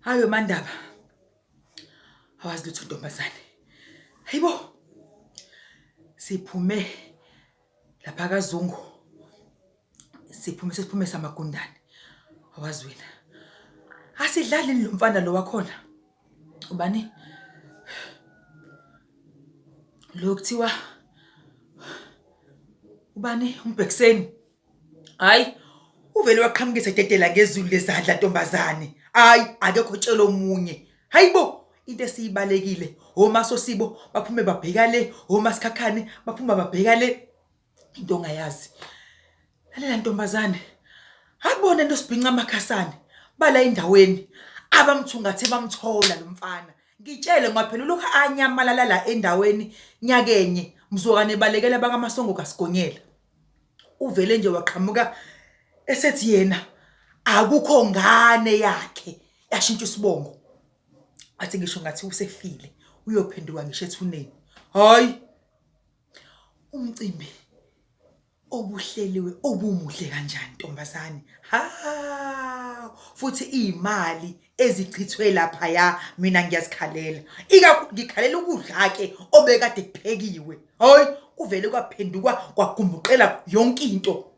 Hayi wemandaba. Awazi lutho ntombazane. Hayibo. Siphume lapha kaZungu. Siphume sesiphume samagundane. Awazi wena. Asidlali lo mfana lo wakhona. Ubani? Lo kuthiwa ubani umbhekiseni. Hayi uvele waqhamukisa ededela ngezulu lezandla ntombazane. Hayi akekho tshela omunye. Hayibo into esiyibalekile omasosibo baphume babheka le omasikhakhane baphuma babheka le into ongayazi. Lalela ntombazane akubona into sibhinca amakhasane bala endaweni abamthungathe bamthola lo mfana. Ngitshele ngoba phela ulokhu anyamalala la endaweni nyakenye mzukwane balekela bakaMasongo kaSigonyela. Uvele nje waqhamuka esethi yena akukho ngane yakhe yashintsha isibongo. Athi ngisho ngathi usefile uyophenduka ngisho ethuneni. Hayi umcimbi obuhleliwe obumuhle kanjani ntombazane. Ha futhi iy'mali ezichithwe laphaya mina ngiyazikhalela. Ikakhulu ngikhalela ukudla-ke obekade kuphekiwe. Hhayi kuvele kwaphenduka kwagumbuqela yonke into.